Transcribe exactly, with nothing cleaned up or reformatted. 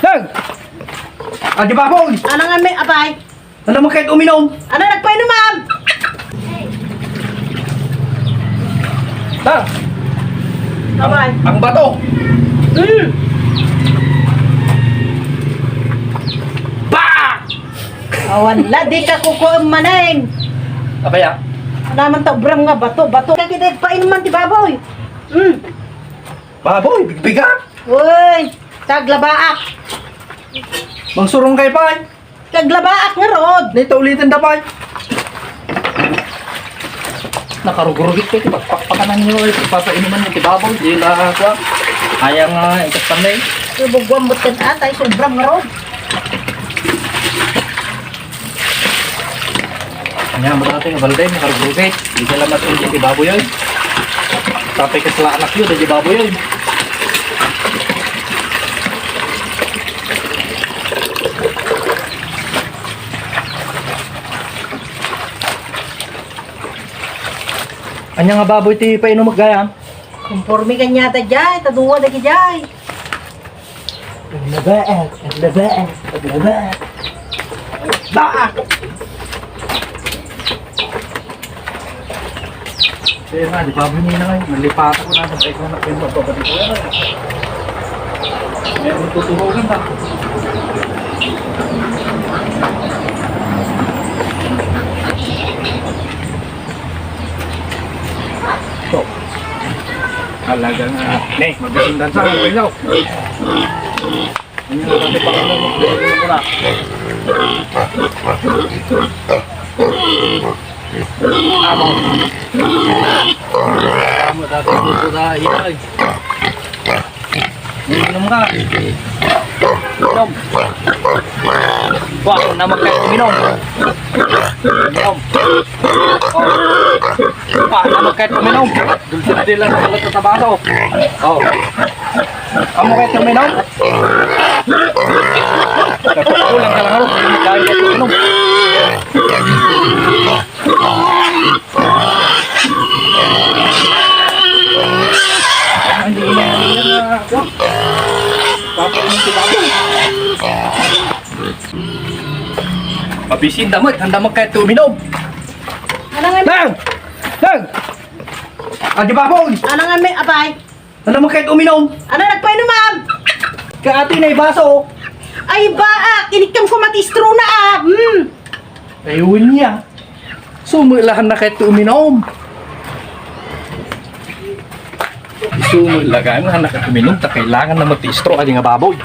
Nang! Adi baboy! Ano nga may abay? Ano mo kahit uminom? Ano nagpainuman? Nang! Abay. Ang bato! Hmm. Ba! Awan la, di ka kukuem manen. Abay, ah. Naman ta ubram nga bato, bato. Kaya kita painuman ti baboy. Hmm. Baboy, bigbiga. Uy, taglabaak. Mangsurong kay pay. Taglabaak nga rod. Nito ulitin da pay. Nakarugurugit ko iti pagpakpakanan niyo, eh, papainuman niyo ti baboy, di la, kua. Kaya nga, ikat kami. Ibuguan mo ken atay, sobrang nga rod. Anya, marami nga balde, nakarugurugit. Di ka lamat yung di baboy yun. Tapay ka sila anak yun, di baboy yun. Anya nga baboy ti painom gayam? Konforme kanya ta jay, ta dua dagi jay. Aglabaak, aglabaak, aglabaak. Baak! Kaya nga, di ba, bunyi na ngayon? Nalipat ako na, nag-, na, na, na, na, na, meron tutuhugan na. So, talaga nga, ne, mabisindan sa akin, no? Ano yung dati pa, ano, ano, ano, ano, Amo. Amo, dati mo po na, ina, eh. Uminom ka. Uminom. Wa, na magkahit uminom. Uminom. Oh. Wa, na magkahit uminom. Dulce de lang sa tabaso. Oh. Amo kahit uminom. Kulang ka lang, ano? Dahil kahit uminom. Hindi na, hindi na, hindi na. Papainom si Baboy. Pabisin, damot. Handa mo kahit uminom. Ano nga? Nang! Nang! Adi Baboy! Ano nga may abay? Ano mo kahit uminom? Ano nagpainuman? Kaati na ibaso. Ay, baak! Inikam ko mati istro na, ah! Hmm! Ay, uwin niya. Sumulahan na kahit uminom. Sumulahan na kahit uminom, ta kailangan na mati istro, adi nga baboy.